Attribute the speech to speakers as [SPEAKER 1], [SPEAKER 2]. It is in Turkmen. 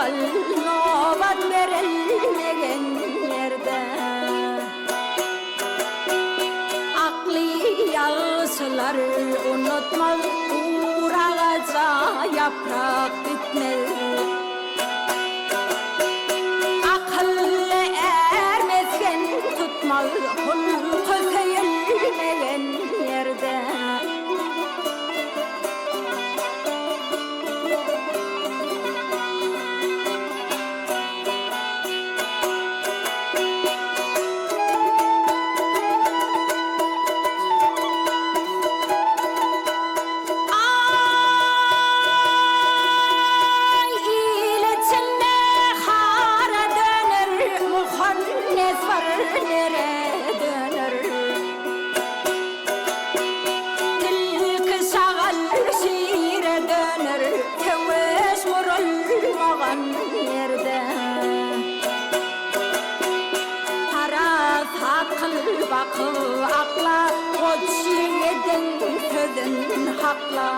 [SPEAKER 1] Şagal nobat berilmegen ýerde. Akly ýagşylar unutmaz, Gury agaja ýaprak bitmez. Akylly är mesgen tutmaz, Hulky söýülmegen ýerde. Aý, il içinde hara döner, Muhannes bir nere döner. Tilki şagal şire döner, Söweş gurulmagan ýerde. Parasat kyl bakyp akla, Goç ýigidiň sözün hakla.